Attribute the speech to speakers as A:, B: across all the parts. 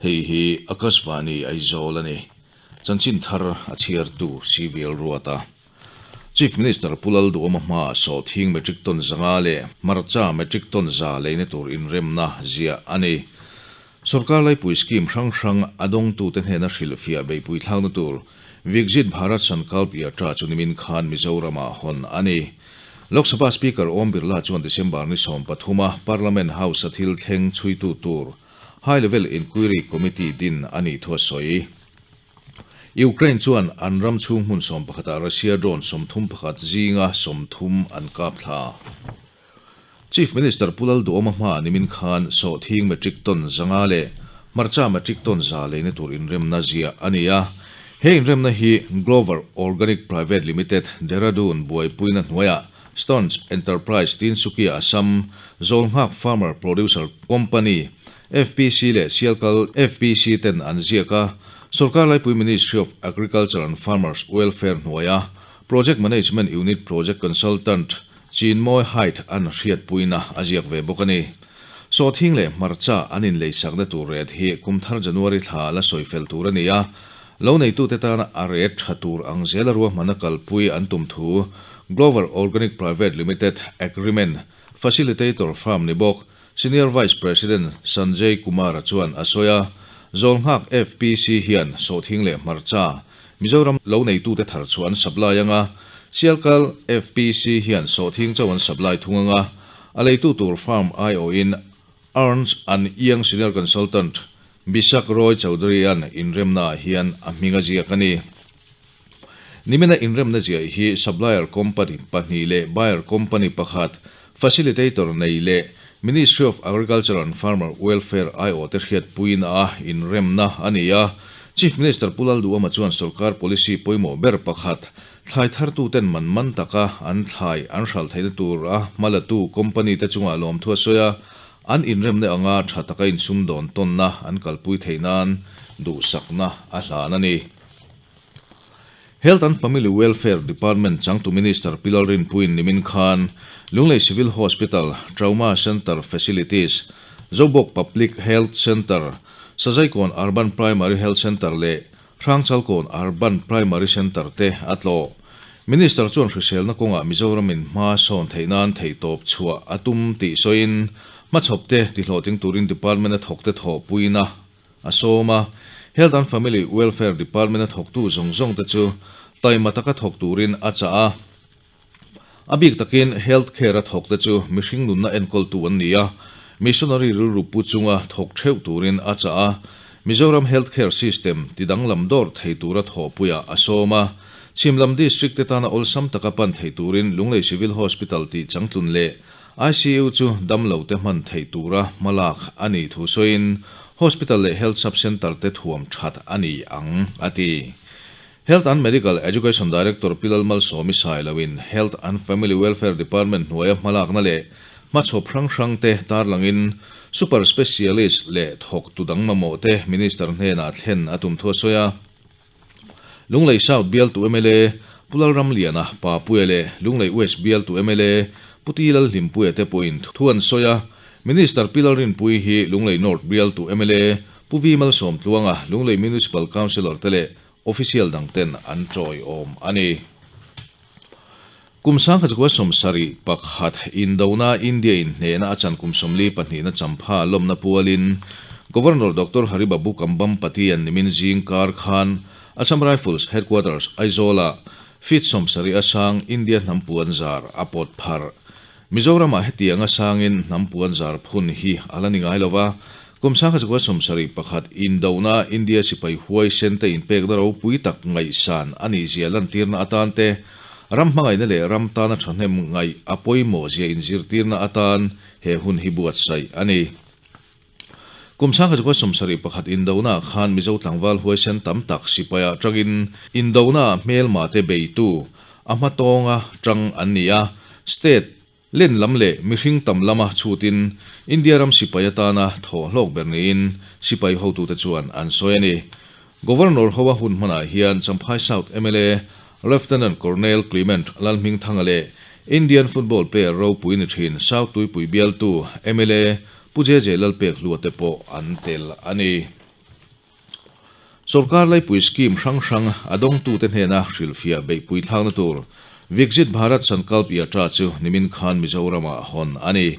A: Hei hi Akashvani Aizawl a ni. Chanchin thar a chhiartu CVL Ruata. Chief Minister Pu Lalduhawma hmaah sawhthing metric ton 500 leh hmarcha metric ton 100 leina tur inremna ziah a ni. Sorkar laipui scheme hrang hrang a dawngtute hnena hrilhfiah beihpui thlakna tur Viksit Bharat Sankalp Yatra chu nimin khan Mizoramah hawn a ni. Lok Sabha Speaker Om Birla chuan December ni 13 a Parliament House-a thil thleng chhuitu tur High Level Inquiry Committee din a nih thu a sawi. Ukraine chuan an ram chhung hmun sawmpakhatah Russia drone 31 zinga 30 an kap thla. Chief Minister Pu Lalduhawma hmaah nimin khan sawhthing metric ton 500 leh hmarcha metric ton 100 leina tur inremna ziah a ni a. He inremna hi Glover Organic Private Limited, Dehradun buaipuina hnuaiah Stones Enterprise Tinsukia Assam, Zawlnghak Farmer Producer Company, FPC leh Sialkal FPC ten an ziak a, Sorkar Laipui Ministry of Agriculture and Farmers Welfare hnuaia Project Management Unit Project Consultant Chinmawi Height an hriatpuina a ziak ve bawk a ni. Sawhthing leh hmarcha an inleisakna tur ret hi kum thar January thla la sawi fel tur a ni a, lo neitute tana a ret tha tur ang zela ruahmana kalpui an tum thu Glover Organic Private Limited Agreement Facilitator Firm ni bawk Senior Vice President Sanjay Kumar-a chuan a sawi a, Zawlnghak FPC hian sawhthing leh hmarcha Mizoram lo neitute thar chhuah an supply anga, Sialkal FPC hian sawhthing chauh an supply thung anga, a leitu tur firm aiawhin Ernst and Young Senior Consultant Bishak Roy Chowdhury-a'n inremnaah hian a hming a ziak a ni. Nimina inremna ziah hi supplier company pahnih leh buyer company pakhat, facilitator nei leh Ministry of Agriculture and Farmer Welfare aiawhte hriatpuiin a inremna a ni a. Chief Minister Pu Lalduhawma chuan sorkar policy pawimawh ber pakhat, thlai thartuten man man taka an thlai an hralh theihna tur a hmalatu company te chungah lawmthu a sawi a, an inremna anga tha taka insumdawn tawnna an kalpui theih nan duhsakna a hlan a ni. Health and Family Welfare Department changtu Minister Pi Lalrinpuiin nimin khan Lunglei Civil Hospital, Trauma Centre Facilities, Zobawk Public Health Centre, Sazaikawn Urban Primary Health Centre leh Hrangchalkawn Urban Primary Centre te a tlawh. Minister chuan hriselna kawngah Mizoramin hma sawn theih nan theihtawp chhuah a tum tih sawiin hmachhawpte tihlawhtling turin Department a thawkte thawhpuina a sawm a, Health and Family Welfare Department-a thawktu zawng zawng te chu taima taka thawk turin a chah a. A bik takin Health Care-a thawk te chu mihring nunna enkawltu an ni a, missionary rilru pu chunga thawk theuh turin a chah a, Mizoram Health Care System tidanglam dawr thei tura thawhpuiah a sawm a. Chhimlam District te tana awlsam taka pan thei turin Lunglei Civil Hospital tih changtlun leh ICU chu damlote hman theih tura hmalak a nih thu sawiin Hospital leh Health Sub Centre te thuam that a ni ang, a ti. Health and Medical Education Director Pi Lalmalsawmi Sailoin Health and Family Welfare Department hnuaia hmalakna leh hmachhawp hrang hrangte tarlangin Super Specialist leh thawktu dang mamawhte Minister hnenah thlen a tum thu a sawi a. Lunglei South bialtu mla Pu Lalramliana Papuia leh Lunglei West bialtu mla Pu Ti Lalhlimpuia te pawhin thu an sawi a. Minister Pi Lalrinpuii hi Lunglei North bialtu mla Pu Vi Malsawmtluanga, Lunglei Municipal Councillor te leh official dang ten an tawiawm a ni. Kum 1971 Indona India in hnehna a chan kum 42 na champha lawmna pualin Governor Doctor Haribabu Kambhampati an nimin zing kar khan Assam Rifles Headquarters Aizawl-ah feet 70 a sang India hnam puan zar a pawt pharh. Mizoramah hetianga sangin hnam puan zar phun hi a la ni ngai lova, kum 1971 Indona India sipai huaisen te inpekna ropui tak ngaihsan a nihzia lantirna atan te, Ram hmangaihna leh ram tana thahnem ngaih a pawimawh zia inzirtirna atan he hun hi buatsaih a ni. Kum 1971 indonaah khan Mizo tlangval huaisen tam tak sipaiah tangin indonaah hmelmate beitu a hmatawnga tang an ni a, state len lam leh mihring tam lama chhutin India ram sipai atana thawhhlawk ber niin sipai hotute chuan an sawi a ni. Governor hoa hun hmanah hian Champhai South mla Lieutenant Colonel Clement Lalhmingthanga leh Indian football player ropui ni thin South Tuipui bialtu mla Pu JJ Lalpekhlua te pawh an tel a ni. Sorkar laipui scheme hrang hrang a dawngtute hnena hrilhfiah beihpui thlakna tur Viksit Bharat Sankalp Yatra chu nimin khan Mizoramah hawn a ni.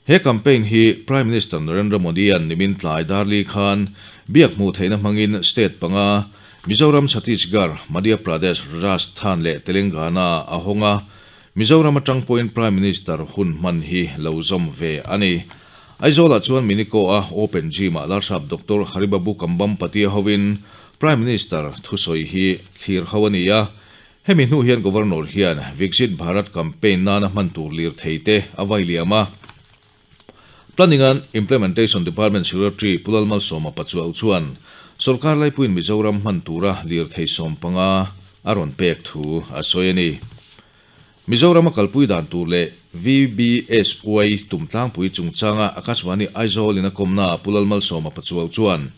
A: He campaign hi Prime Minister Narendra Modi-a'n nimin tlai darli khan biak hmuh theihna hmangin state panga, Mizoram, Chhattisgarh, Madhya Pradesh, Rajasthan leh Telangana-ah a hawng a. Mizoram atang pawhin Prime Minister hun hman hi lo zawm ve a ni. Aizawlah chuan Miniko-a Open Gym-ah Larsap Doctor Haribabu Kambhampati-a hovin Prime Minister thusawi hi thlir ho a ni a. Hemi hnu hian Governor hian Viksit Bharat campaign nana hman tur lirthei te a vai liam a. Planning and Implementation Department Secretary Pu Lalmalsawma Pachuau chuan sorkar laipuiin Mizoram hman tura lirthei 15 a rawn pek thu a sawi a ni. Mizorama kalpui dan tur leh VBSY tum tlangpui chungchanga Akashvani Aizawl in a kawmnaah Pu Lalmalsawma Pachuau chuan,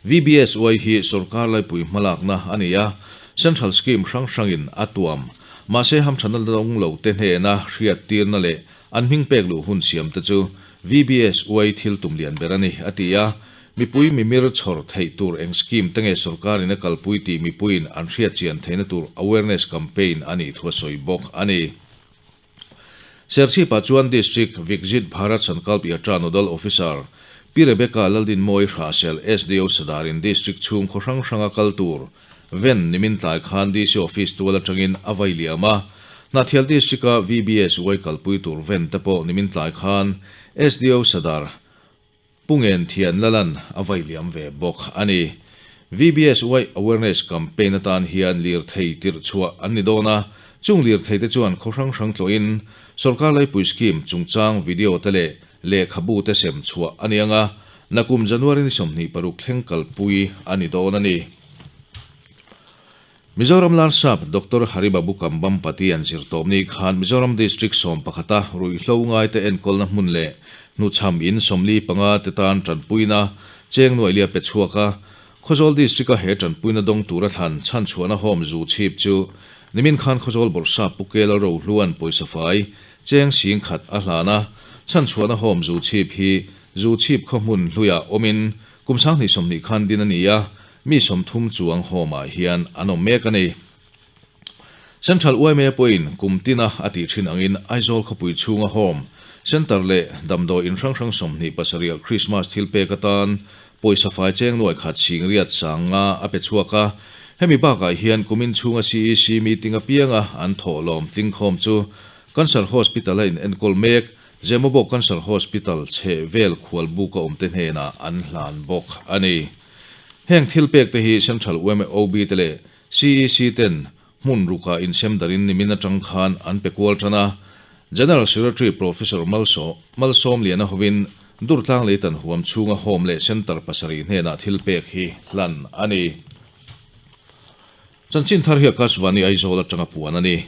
A: VBSY hi sorkar laipui hmalakna a ni a, Central Scheme hrang hrangin a tuam. Mahse hamthana dawng lo te hnena hriattirna leh an hming pek luh hun siam te chu VBSY thil tum lian ber a ni, a ti a. Mipui mimir chhawr theih tur eng scheme te nge sorkarin a kalpui tih mipuiin an hriatchian theihna tur awareness campaign a nih thu a sawi bawk a ni. Serchhipah chuan District Viksit Bharat Sankalp Yatra Nodal Officer Pi Rebecca Laldinmawi Hrahsel SDO Sadarin District chhung khaw hrang hranga kal tur ven nimin tlai khan DC Office tual atangin a vai liam a. Hnahthial District-a VBSY kalpui tur ven te pawh nimin tlai khan SDO Sadar Pu Ngen Thian Lalan a vai liam ve bawk a ni. VBSY Awareness Campaign atan hian lirthei tirh chhuah an ni dawn a, chung lirthei te chuan khaw hrang hrang tlawhin sorkar laipui scheme chungchang video te leh lehkhabu te sem chhuah a ni ang a, nakum January ni 26 thleng kalpui a ni dawn a ni. Mizoram Larsap Doctor Haribabu Kambhampati an zirtawpni khan Mizoram District 11-a ruihhlo ngaite enkawlna hmun leh hnuchham in 45 te tan tanpuina cheng nuai lia pe chhuak a. Khawzawl District-a he tanpuina dawng tura thlan chhanchhuahna home zu chhip chu nimin khan Khawzawl Bawrhsap Pu Kelal Rohluan pawisa fai cheng 10,000 a hlan a. Chhanchhuahna home zu chhip hi zu chhip khaw hmun hluiah awmin kum 2020 khan din a ni a. Mi 30 chuang home-ah hian an awm mek a ni. Central yma pawhin kum tina a tih thin angin Aizawl khawpui chhunga home centre leh damdawi in hrang hrang 27-ah Krismas thil pek atan pawisa fai cheng 100 singriat 5000 a pe chhuak a. Hemi bakah hian kumin chhunga CEC meeting apianga an thawhlawm tlingkhawm chu Cancer Hospital-a in enkawl mek Zemabawk Cancer Hospital chheh vel khualbuka awmte hnenah an hlan bawk a ni. Heng thil pek te hi Central yma OB te leh CEC ten hmun ruka insem darin nimin atang khan an pe kual tan a. General Secretary Professor Malsawmliana hovin Durtlang Leitan huam chhunga home leh Centre pasarih hnenah thil pek hi hlan a ni. Chanchin thar hi Akashvani Aizawl atanga puan a ni.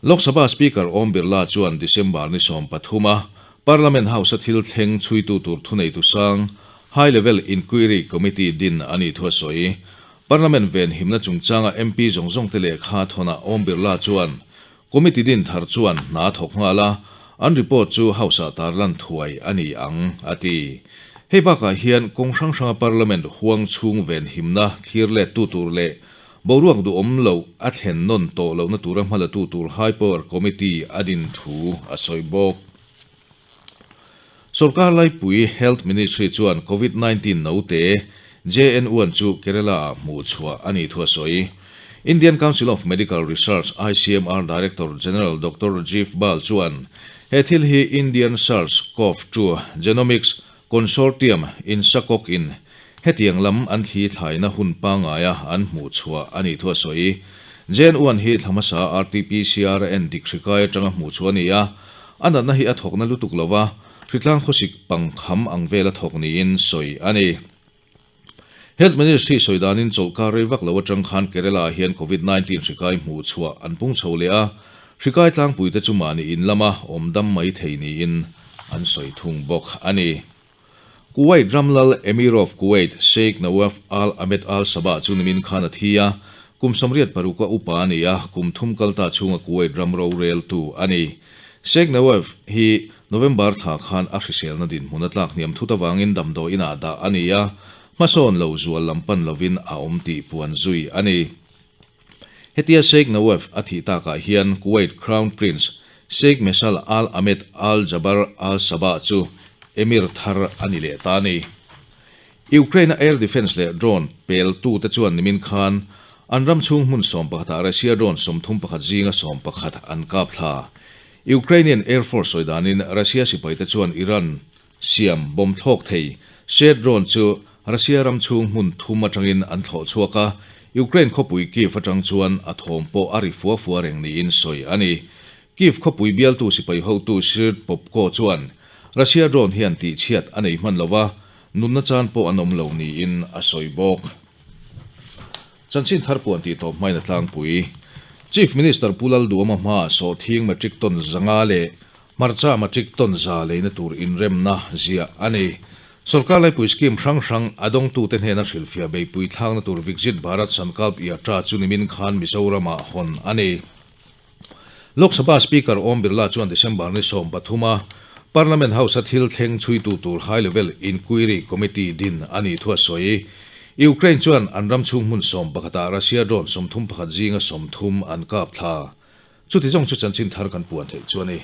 A: Lok Sabha Speaker Om Birla chuan December ni 13 a Parliament House-a thil thleng chhuitu tur thuneitu sang High Level Inquiry Committee din a nih thu a sawi. Parliament ven himna chungchanga MP zawng zawng te lehkha thawnah Om Birla chuan Committee din thar chuan hna thawk nghal a, an report chu House-ah tarlan thuai a ni ang, a ti. Hei bakah hian kawng hrang hranga Parliament huang chhung ven himna thlir lettu tur leh boruak duhawm loh a thlen nawn tawh lohna tura hmalatu tur High Power Committee a din thu a sawi bawk. Sorkar laipui Health Ministry chuan Covid 19 note JN1 chu Kerala-ah hmuh chhuah a nih thu a sawi. Indian Council of Medical Research, ICMR, Director General Doctor Rajiv Bahl chuan he thil hi Indian SARS-CoV-2 Genomics Consortium INSACOG in hetiang lam an thli thlaina hun pangaia an hmuh chhuah a nih thu a sawi. JN1 hi thla hmasa RT-PCR a en dik hrikai atanga hmuh chhuah a ni a, A natna hi a thawkna lutuk lo va, hritlang khawsik pangkham ang vela thawk niin sawi a ni. Health Ministry sawi danin chawlhkar rei vak lo atang khan Kerala-ah hian Covid 19 hrikai hmuh chhuah an pung chho leh a, hrikai tlangpuite chu mahni in lama awm dam mai thei niin an sawi thung bawk a ni. Kuwait ramlal Emir of Kuwait Sheikh Nawaf Al Ahmed Al Sabah chu nimin khan a thi a, kum 86 a upa a ni a, kum thum kalta chhunga Kuwait ram roreltu a ni. Sheikh Nawaf hi November thla khan a hriselna dinhmun a tlak hniam thut avangin damdawi inah dah a ni a, hmasawn lo zual lam pan lovin a awm tih puan zui a ni. Hetia Sheikh Nawaf a thih takah hian Kuwait Crown Prince Sheikh Meshal Al Ahmed Al Jaber Al Sabah chu Emir thar a ni leh ta a ni. Ukraine-a air defence leh drone peltute chuan nimin khan an ram chhung hmun sawmpakhatah Russia drone 31 zinga 11 an kap thla. Ukrainian Air Force sawi danin Russia sipaite chuan Iran siam bomb thlawk thei Shahed drone chu Russia ram chhung hmun thum atangin an thlawh chhuak a, Ukraine khawpui Kyiv atang chuan a thawm pawh a ri fua fua reng niin sawi a ni. Kyiv khawpui bialtu sipai hotu Sird Popko chuan Russia drone hian tihchhiat a nei hman lo va, nunna chan pawh an awm lo niin a sawi bawk. Chanchin thar puan tih tawp hmain a tlangpui. Chief Minister Pu Lalduama hmaah sawhthing metric ton 500 leh hmarcha metric ton 100 leina tur inremna ziah a ni. Sorkar laipui scheme hrang hrang a dawngtute hnena hrilhfiah beipui thlakna tur Viksit Bharat Sankalp Yatra chu nimin khan Mizoramah hawn a ni. Lok Sabha Speaker Om Birla chuan December ni 13 a Parliament House-a thil thleng chhuitu tur High Level Inquiry Committee din a nih thu a sawi. Ukraine chuan an ram chhung hmun 11 ah Russia drone 31 zinga 30 an kap thla. Chuti zawng chu chanchin thar kan puan theih chu a ni.